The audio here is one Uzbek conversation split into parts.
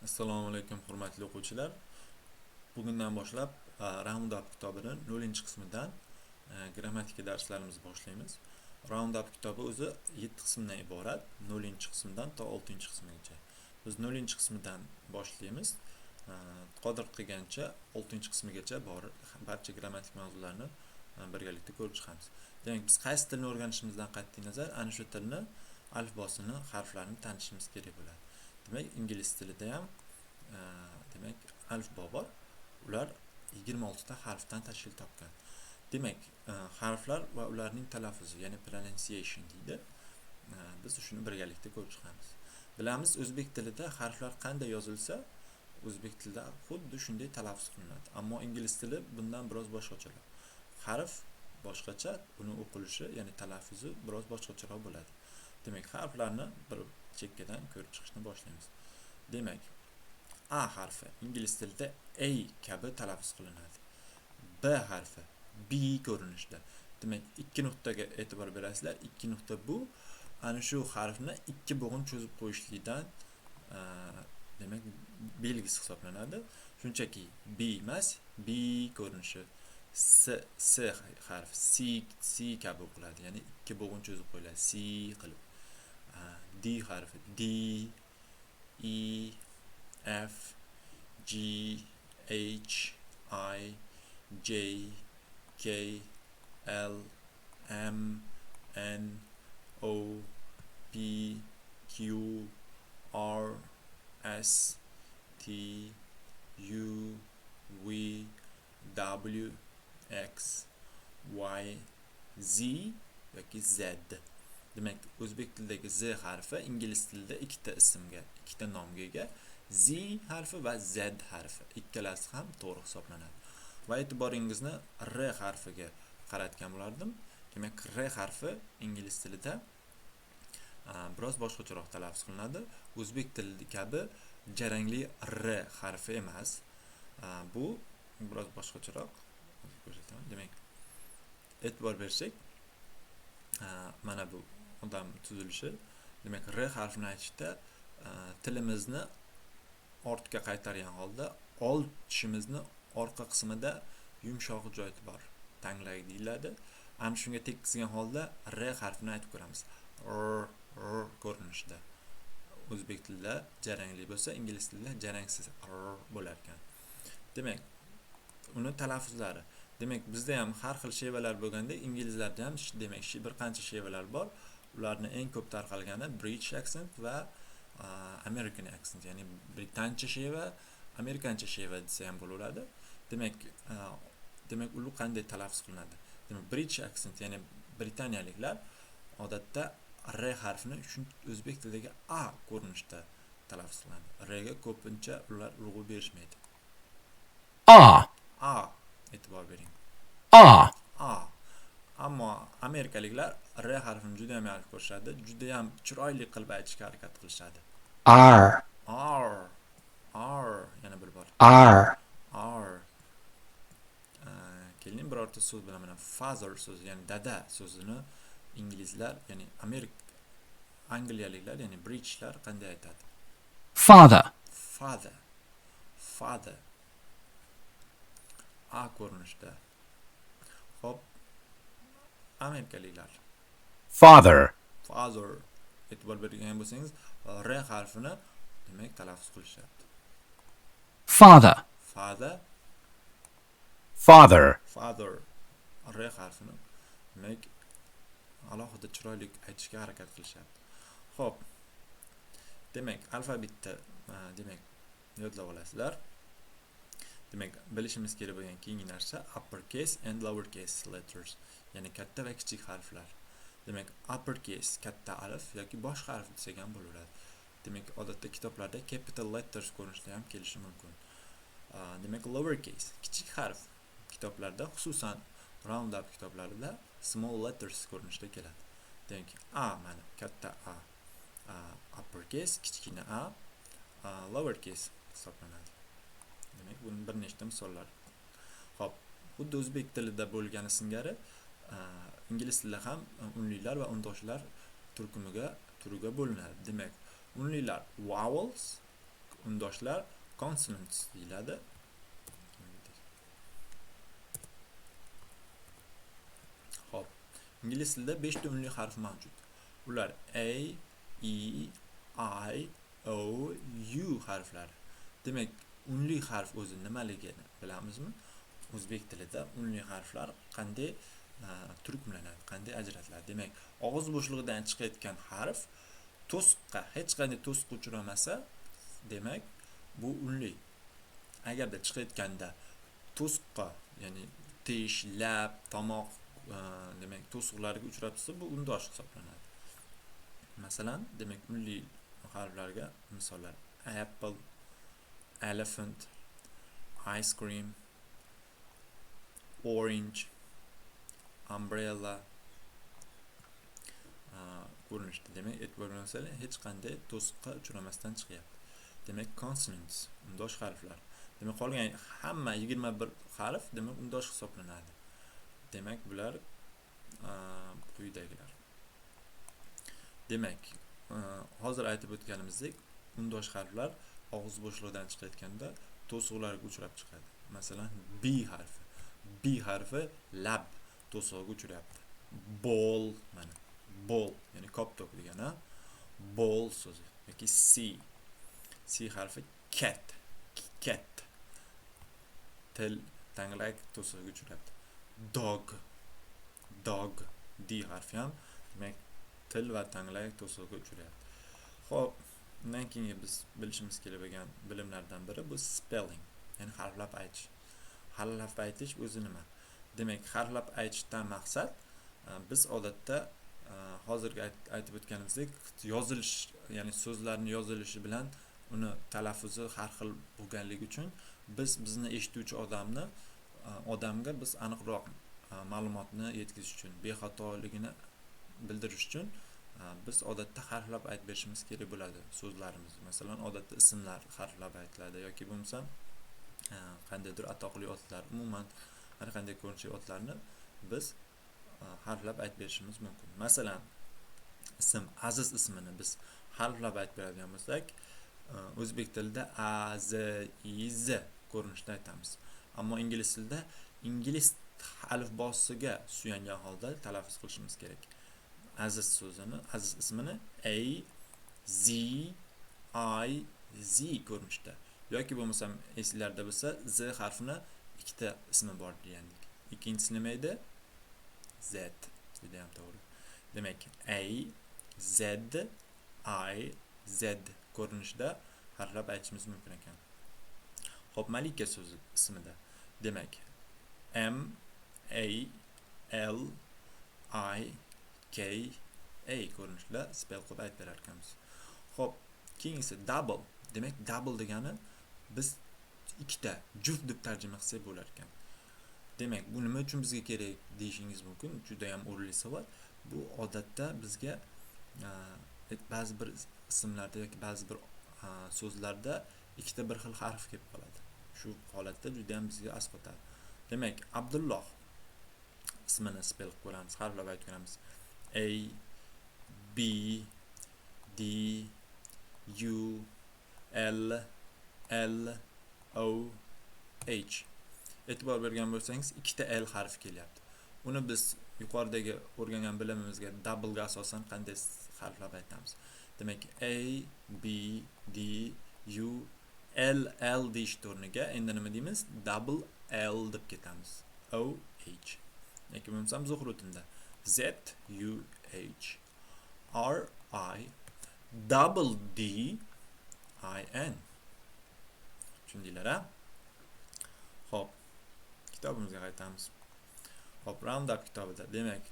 Assalomu alaykum, hurmatli o'quvchilar. Bugundan boshlab Roundup kitobini 0-qismidan grammatika darslarimizni boshlaymiz. Roundup kitobi o'zi 7 qismdan iborat, 0-qismdan to 6-qismigacha. Biz 0-qismidan boshlaymiz. Qodir qilgancha 6-qismigacha borib barcha grammatik mavzularni birgalikda ko'rib chiqamiz. Demak, biz qaysi tilni o'rganishimizdan qat'iy nazar, ana shu tilni alifbosini, harflarini tanishimiz kerak bo'ladi. Demak, ingliz tilida ham demak, alifbo bor. Ular 26 ta harfdan tashkil topgan. Demak, harflar va ularning talaffuzi, ya'ni pronunciation deydi. Biz shuni birgalikda ko'rib chiqamiz. Bilamiz, o'zbek tilida harflar qanday yozilsa, o'zbek tilida xuddi shunday talaffuz qilinadi. Ammo ingliz tili bundan biroz boshqacharoq. Harf boshqacha, uni o'qilishi, ya'ni talaffuzi biroz boshqacharoq bo'ladi. Demak, harflarni bir chekkadan ko'rib chiqishni boshlaymiz. Demak, A harfi ingliz tilida A kabi talaffuz qilinadi. B harfi B ko'rinishida. Demak, ikki nuqtaga e'tibor berasizlar. Ikki nuqta bu ana shu harfni ikki bo'g'in cho'zib qo'yishlikdan demak, belgisi hisoblanadi. Shunchaki B emas, B ko'rinishi. S harfi C kabi o'qiladi. Ya'ni ikki bo'g'in cho'zib qo'yiladi. C qilib. D harfi D, E, F, G, H, I, J, K, L, M, N, O, P, Q, R, S, T, U, V, W, X, Y, Z yoki Z. Demak, o'zbek tilidagi Z harfi ingliz tilida ikkita ismga, ikkita nomga ega. Z harfi va Z harfi ikkalasi ham to'g'ri hisoblanadi. Va e'tiboringizni R harfiga qaratgan bo'lardim. Demak, R harfi ingliz tilida biroz boshqacharoq talaffuz qilinadi. O'zbek tilida kabi jarangli R harfi emas. Bu biroz boshqacharoq. Hozir ko'rsataman. Demak, e'tibor bersak, mana bu odam tuzilishi. Demak, R harfini aytishda tilimizni ortga qaytargan holda old tishimizni orqa qismida yumshoq joy bor. Tanglay deyiladi. Ana shunga tekkizgan holda R harfini aytib ko'ramiz. R, R ko'rinishida. O'zbek tilida jarangli bo'lsa, ingliz tilida jarangsiz R bo'lar ekan. Demak, uni talaffuzlari. Demak, bizda ham har xil shevalar bo'lganda, inglizlarda ham demak, bir qancha shevalar bor. Ularni eng ko'p tarqalgani British accent va American accent, ya'ni britancha sheva, amerikancha sheva desa ham bo'laveradi. Demak, u qanday talaffuz qilinadi? Demak, British accent, ya'ni britaniyaliklar odatda R harfini shu o'zbek tilidagi A ko'rinishda talaffuz qiladi. R ga ko'pincha ular urg'u berishmaydi. A. A, e'tibor bering. A. A. Ammo amerikaliklar R harfini juda ham yaxshi ko'rishadi, juda ham chiroyli qilib aytishga harakat qilishadi. R. R, R, yana bir bor. R. R. Keling, birorta so'z bilan, mana, father so'zi, ya'ni dada so'zini inglizlar, ya'ni angliyaliklar, ya'ni Britishlar qanday aytadi? Father. Father. Father. A ko'rinishda. Xo'p. Amerikaliklar. Father. Father. E'tibor bergan bo'lsangiz, R harfini, demak, talaffuz qilishyapti. Father. Father. Father. Father. R harfini, demak, alohida chiroyli aytishga harakat qilishyapti. Xo'p. Demak, alfabetda demak, yodlab olasizlar. Demak, bilishimiz kerak bo'lgan keyingi narsa uppercase and lowercase letters, ya'ni katta va kichik harflar. Demak, uppercase katta alif yoki bosh harf desak ham bo'laveradi. Demak, odatda kitoblarda capital letters ko'rinishida ham kelishi mumkin. Demak, lowercase kichik harf kitoblarda, xususan Roundup kitoblarida small letters ko'rinishida keladi. Demak, A, mana, katta A, uppercase, kichkina A, lowercase hisoblanadi. Demak, buni bir nechta misollar. Xo'p, xuddi o'zbek tilida bo'lgani singari ingliz tilida ham unlilar va undoshlar turkumiga, turiga bo'linadi. Demak, unlilar vowels. undoshlar consonants deyiladi. Xo'p, ingliz tilida 5 ta unli harf mavjud. Ular A, E, I, O, U harflari. Demak, unli harf o'zi nimaligini bilamizmi? O'zbek tilida unli harflar qanday turkumlanadi, qanday ajratiladi? Demak, og'iz bo'shlig'idan chiqayotgan harf to'siqqa, hech qanday to'siqqa uchramasa, demak, bu unli. Agarda chiqayotganda to'siqqa, ya'ni tish, lab, tomoq, demak, to'siqlarga uchrab tursa, bu undosh hisoblanadi. Masalan, demak, unli harflarga misollar: apple, elephant, ice cream, orange, umbrella ko'rinishda. Demak, e'tibor bersangiz, hech qanday to'siqqa uchramasdan chiqyapti. Demak, consonants undosh harflar. Demak, qolgan hamma 21 harf demak undosh hisoblanadi. Demak, bular quyidagilar. Demak, hozir aytib o'tganimizdek, undosh harflar og'iz bo'shlig'idan chiqayotganda to'siqlarga uchrab chiqadi. Masalan, B harfi. B harfi lab to'sig'iga uchrayapti. Ball, mana ball, ya'ni koptok degani, ball so'zi yoki C. C harfi cat, cat. Til, tanglak to'sig'iga uchrayapti. Dog, dog, D harfi ham demak til va tanglak to'sig'iga uchrayapti. Xo'p, undan keyin biz bilishimiz kerak bo'lgan bilimlardan biri bu spelling, ya'ni harflab aytish. Harflab aytish o'zi nima? Demak, harflab aytishdan maqsad biz odatda hozirgi aytib o'tganimizdek yozilish, ya'ni so'zlarning yozilishi bilan uni talaffuzi har xil bo'lganligi uchun biz bizni eshituvchi odamni odamga biz aniqroq ma'lumotni yetkazish uchun, bexatoligini bildirish uchun biz odatda harflab aytib berishimiz kerak bo'ladi so'zlarimizni. Masalan, odatda ismlar harflab aytiladi yoki bo'lmasam qandaydir atoqli otlar, umuman har qanday ko'rinishli otlarni biz harflab aytib berishimiz mumkin. Masalan, ism Aziz ismini biz harflab aytib beradigan bo'lsak, o'zbek tilida A, Z, I, Z ko'rinishida aytamiz. Ammo ingliz tilida ingliz alifbosiga suyangan holda talaffuz qilishimiz kerak. Aziz so'zini, Aziz ismini A, Z, I, Z ko'rinishida yoki bo'lmasam esinglarda bo'lsa Z harfini ikkita ismi bor degandik. Ikkinchisi nima edi? Z. Juda ham to'g'ri. Demak, A, Z, I, Z ko'rinishida harflab aytishimiz mumkin ekan. Xo'p, Malika so'zi ismida. Demak, M, A, L, I, K, A ko'rinishida spell qilib aytib berar ekanmiz. Xo'p, keyingisi double. Demak, double degani biz ikkita juft deb tarjima qilsak bo'lar ekan. Demak, bu nima uchun bizga kerak deyishingiz mumkin. Juda ham o'rinli savol. Bu odatda bizga ba'zi bir ismlarda yoki ba'zi bir so'zlarda ikkita bir xil harf kelib qoladi. Shu holatda juda ham bizga asqotadi. Demak, Abdulloh ismini spell qilib ko'ramiz, harflab aytib ko'ramiz. A, B, D, U, L, L, O, H. E'tibor bergan bo'lsangiz, ikkita L harfi kelyapti. Uni biz yuqoridagi o'rgangan bilimimizga double ga asosan qanday harflab aytamiz? Demak, A, B, D, U, L, L deyish o'rniga endi nima deymiz? Double L deb ketamiz. O, H. Yoki bo'lmasam Zuhriddinda Z, U, H, R, I, double D, I, N. Tushundinglar, a? Xo'p, kitobimizga qaytamiz. Xo'p, Roundup kitobida, demak,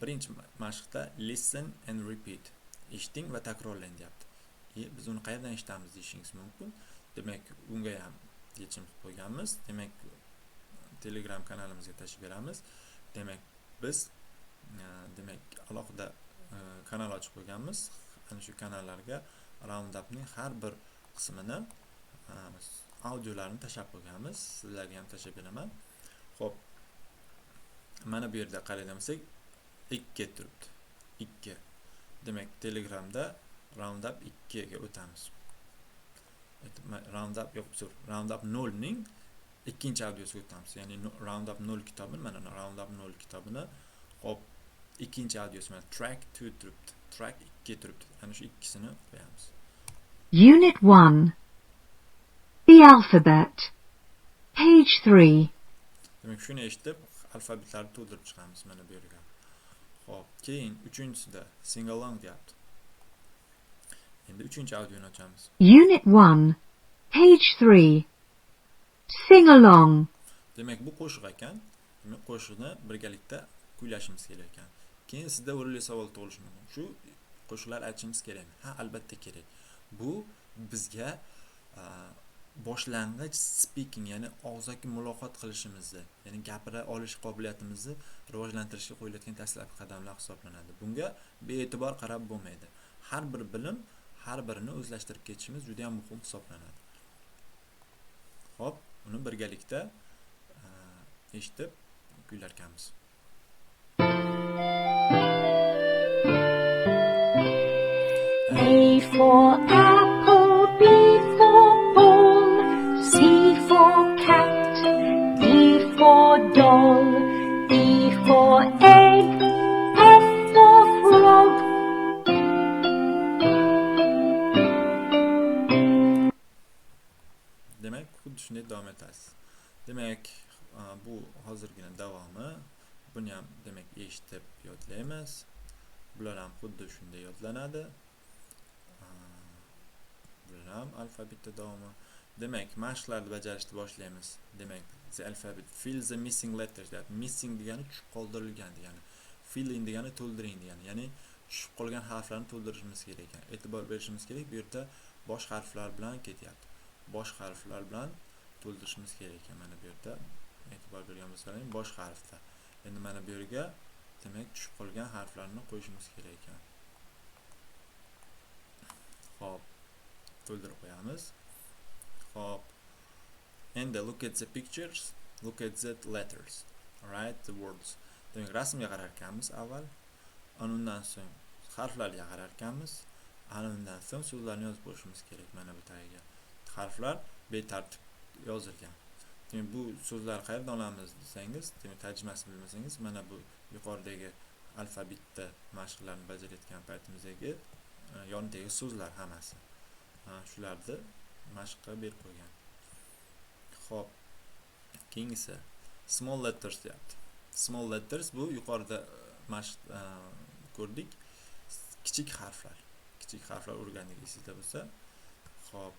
birinchi mashqda listen and repeat. Eshiting va takrorlang deyapti. Biz uni qayerdan eshitamiz deyishingiz mumkin. Demak, unga ham yechim qilib qo'yganmiz. Demak, Telegram kanalimizga tashlab beramiz. Demak, biz demak alohida kanal ochib qo'yganmiz. Ana shu kanallarga Roundupning har bir qismini audiolarini tashlab qo'yganmiz. Sizlarga ham tashlab beraman. Xo'p. Mana bu yerda qaraydigan bo'lsak, 2 turibdi. 2. Demak, Telegramda Roundup 2 ga o'tamiz. Round Up yo'q, uzr, Round Up 0 ning ikkinchi audiosiga o'tamiz. Ya'ni Round Up 0 kitobini, mana Round Up 0 kitobini, hop, ikkinchi audiosi mana track 2 turibdi. Track 2 turibdi. Ana shu ikkisini qo'yamiz. Unit 1. The Alphabet. Page 3. Demak, shuni eshitib alfabetlarni to'ldirib chiqamiz mana bu yerga. Xo'p, keyin uchinchisida sing along deyapti. Endi uchinchi audioni ochamiz. Unit 1. Page 3. Sing along. Demak, bu qo'shiq ekan. Demak, qo'shiqni birgalikda kuylashimiz kerak ekan. Keyin sizda o'rinli savol tug'ilishi mumkin. Shu qo'shiqlar aytishimiz kerakmi? Ha, albatta kerak. Bu bizga boshlang'ich speaking, ya'ni og'zaki muloqot qilishimizni, ya'ni gapira olish qobiliyatimizni rivojlantirishga qo'yilayotgan dastlabki qadamlar hisoblanadi. Bunga bee'tibor qarab bo'lmaydi. Har bir bilim, har birini o'zlashtirib ketishimiz juda ham muhim hisoblanadi. Xo'p, uni birgalikda eshitib kuylarkanmiz. A for apple, B for ball, C for cat, D for doll, E for egg, F for frog. Demak, xuddi shunday davom etasiz. Demak, bu hozirgina davomi. Buni ham demak eshitib yodlaymiz. Bular ham xuddi shunday yodlanadi. Bular ham alfabetda davomi. Demak, mashqlarni bajarishni boshlaymiz. Demak, the alphabet, fill the missing letters deyapti. Missing degani tushib qoldirilgan degani. Fill in degani to'ldiring degani. Ya'ni tushib qolgan harflarni to'ldirishimiz kerak ekan. E'tibor berishimiz kerak, bu yerda bosh harflar bilan ketyapti. Bosh harflar bilan to'ldirishimiz kerak ekan. Mana bu yerda e'tibor bergan bo'lsalaring, bosh harfda. Endi mana bu yerga demak tushib qolgan harflarni qo'yishimiz kerak ekan. Xo'p, to'ldirib qo'yamiz. Xo'p. Endi look at the pictures, look at the letters. Write the words. Demak, rasmga qarar ekanmiz avval. Ana undan so'ng harflarga qarar ekanmiz. Ana undan so'ng so'zlarni yozib qo'yishimiz kerak mana bu tagiga. Harflar betartib yozilgan. Demak, bu so'zlarni qayerdan olamiz desangiz, demak, tarjimasini bilmasangiz, mana bu yuqoridagi alfabetda mashqlarni bajarayotgan paytimizdagi yonidagi so'zlar hammasi. Shularni mashqqa berib qo'ygan. Xo'p, keyingisi small letters deyapti. Small letters bu yuqorida mashq ko'rdik. Kichik harflar. Kichik harflar o'rgandik esingizda bo'lsa. Xo'p.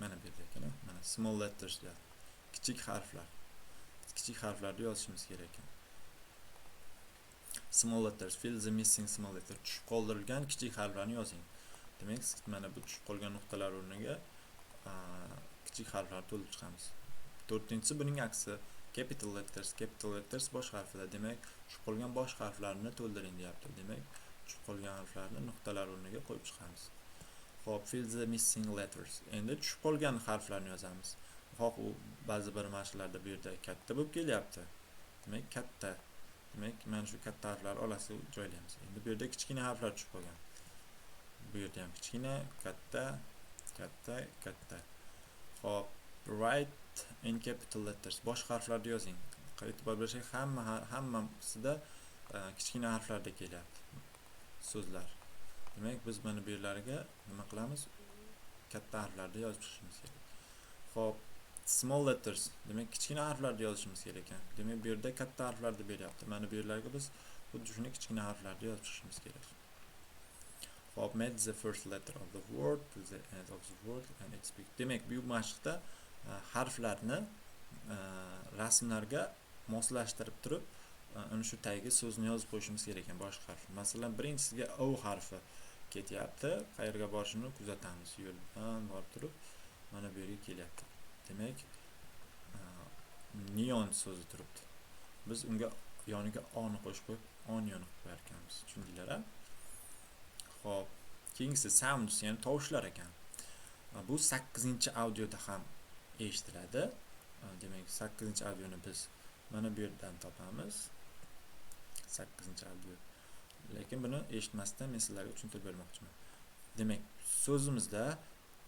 Mana bu yerda ekan, mana small letters deyapti. Kichik harflar. Kichik harflarni yozishimiz kerak ekan. Small letters, fill the missing small letter. Tushib qoldirilgan kichik harflarni yozing. Demak, mana bu tushib qolgan nuqtalar o'rniga kichik harflarni to'ldirib chiqamiz. To'rtinchisi buning aksi, capital letters, capital letters bosh harfida. Demak, tushib qolgan bosh harflarni to'ldiring deyapti. Demak, tushib qolgan harflarni nuqtalar o'rniga qo'yib chiqamiz. Xo'p, fill the missing letters. Endi tushib qolgan harflarni yozamiz. Xo'p, u ba'zi bir mashqlarda bu yerda katta bo'lib kelyapti. Demak, katta. Demak, mana shu katta harflarni olasiz, joylaymiz. Endi bu yerda kichkina harflar tushib qolgan. Bu yerda ham kichkina, katta, katta, katta. Xo'p, write in capital letters. Bosh harflarni yozing. E'tibor bersak, hammasida kichkina harflarda kelyapti so'zlar. Demak, biz mana bu yerlarga nima qilamiz? Katta harflarda yozib chiqishimiz kerak. Xo'p, small letters. Demak, kichkina harflarda yozishimiz kerak ekan. Demak, bu yerda katta harflarda beryapti. Mana bu yerlarga biz xuddi shuni kichkina harflarda yozib chiqishimiz kerak. Xo'p, match the first letter of the word to the end of the word and its big. Demak, bu mashqda harflarni rasmlarga moslashtirib turib, uni shu tagiga so'zni yozib qo'yishimiz kerak ekan, bosh harf. Masalan, birinchisiga O harfi ketyapti. Qayerga borishini kuzatamiz. Yo'ldan borib turib, mana bu yerga kelyapti. Demak, neon so'zi turibdi. Biz unga yoniga O ni qo'shib qo'yib, onion qilib qo'yar ekanmiz. Tushundinglar-a? Xo'p, keyingisi sounds, ya'ni tovushlar ekan. Bu 8-audioda ham eshitiladi. Demak, 8-audioni biz mana bu yerdan topamiz. Sakkizinchi audio. Lekin buni eshitmasdan men sizlarga tushuntirib bermoqchiman. Demak, so'zimizda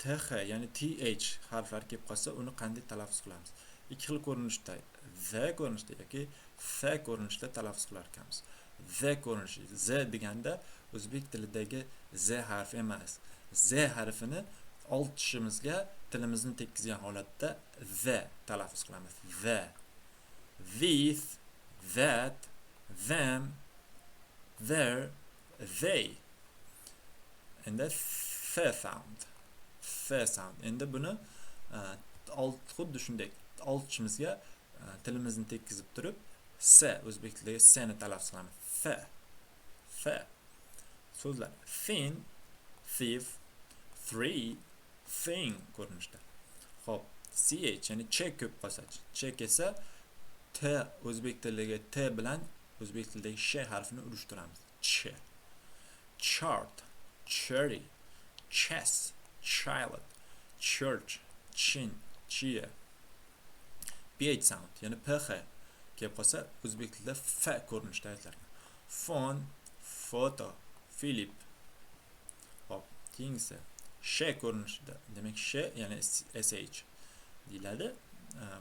th, ya'ni th harflari kelib qolsa, uni qanday talaffuz qilamiz? Ikki xil ko'rinishda: the ko'rinishda yoki th ko'rinishda talaffuz qilar ekanmiz. The ko'rinishi, z deganda o'zbek tilidagi z harfi emas. Z harfini old tishimizga tilimizni tekkizgan holatda the talaffuz qilamiz. The, this, that, them, there, they. Endi th sound, th sound. Endi buni old, xuddi shunday old tishimizga tilimizni tekkizib turib, s, o'zbek tilidagi s ni talaffuz qilamiz. Th, th. So'zlar: thin, thief, three, thing ko'rinishda. Xo'p, ch, ya'ni ch ko'p qolsa-chi? Ch kelsa, t, o'zbek tilidagi t bilan o'zbek tilidagi sh harfini urishtiramiz. Ch. Chart, cherry, chess, child, church, chin, chia. Ph sound, ya'ni ph kelib qolsa, o'zbek tilida f ko'rinishida aytilar ekan. Phone, photo, Philip. Xo'p, keyingisi sh ko'rinishida. Demak, sh, ya'ni sh deyiladi.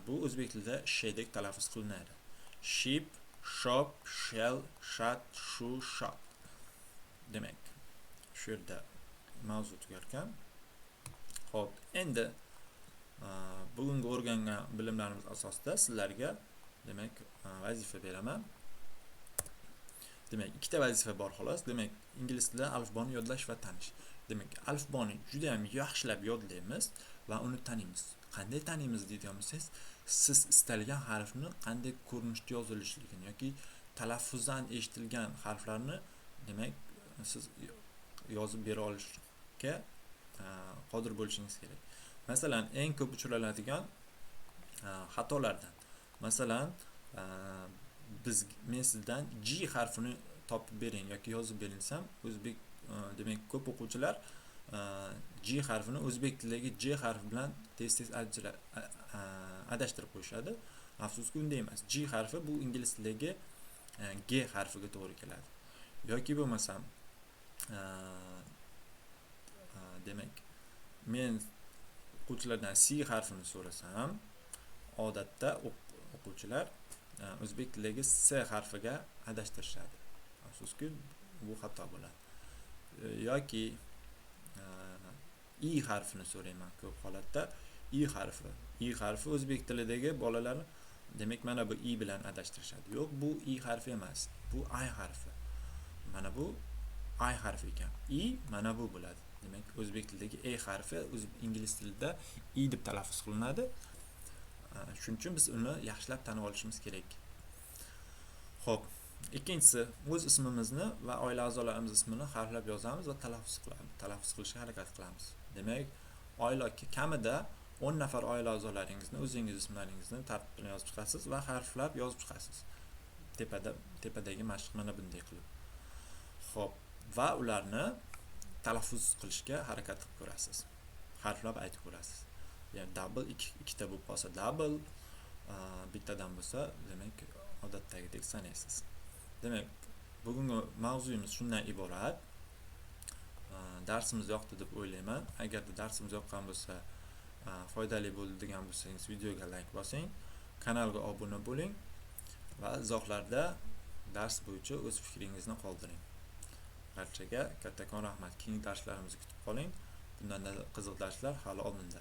Bu o'zbek tilida shdek talaffuz qilinadi. Ship, shop, shell, shut, shoe, shot. Demak, shu yerda mavzu tugar ekan. Xo'p, endi bugungi o'rgangan bilimlarimiz asosida sizlarga, demak, vazifa beraman. Demak, ikkita vazifa bor xolos. Demak, ingliz tilida alifboni yodlash va tanish. Demak, alifboni juda ham yaxshilab yodlaymiz va uni taniymiz. Qanday taniymiz deydigan bo'lsangiz, siz istalgan harfni qanday ko'rinishda yozilishligini yoki talaffuzdan eshitilgan harflarni, demak, siz yozib bera olishga qodir bo'lishingiz kerak. Masalan, eng ko'p uchraladigan xatolardan. Masalan, biz, men sizdan G harfini topib bering yoki yozib bering desam, o'zbek, demak, ko'p o'quvchilar G harfini o'zbek tilidagi J harfi bilan tez-tez adashtirib qo'yishadi. Afsuski, unday emas. G harfi bu ingliz tilidagi G harfiga to'g'ri keladi. Yoki bo'lmasam, demak, men o'quvchilardan C harfini so'rasam, odatda o'quvchilar o'zbek tilidagi S harfiga adashtirishadi. Afsuski, bu xato bo'ladi. Yoki I harfini so'rayman ko'p holatda. I harfi. I harfi o'zbek tilidagi bolalar, demak, mana bu I bilan adashtirishadi. Yo'q, bu I harfi emas. Bu I harfi. Mana bu I harfi ekan. I mana bu bo'ladi. Demak, o'zbek tilidagi E harfi ingliz tilida I deb talaffuz qilinadi. Shuning uchun biz uni yaxshilab tanib olishimiz kerak. Xo'p, ikkinchisi, o'z ismimizni va oila a'zolarimiz ismini harflab yozamiz va talaffuz qilamiz. Talaffuz qilishga harakat qilamiz. Demak, oila kamida 10 nafar oila a'zolaringizni, o'zingiz ismlaringizni tartib bilan yozib chiqasiz va harflab yozib chiqasiz. Tepadagi mashq mana bunday qilib. Xo'p, va ularni talaffuz qilishga harakat qilib ko'rasiz. Harflab aytib ko'rasiz. Ya'ni double, ikkita bo'lib qolsa double, bittadan bo'lsa, demak, odatdagidek sanaysiz. Demak, bugungi mavzuyimiz shundan iborat. Darsimiz yoqdi deb o'ylayman. Agarda darsimiz yoqqan bo'lsa, foydali bo'ldi degan bo'lsangiz, videoga like bosing, kanalga obuna bo'ling va izohlarda dars bo'yicha o'z fikringizni qoldiring. Barchaga kattakon rahmat. Keyingi darslarimizni kutib qoling. Bundan qiziq darslar hali oldinda.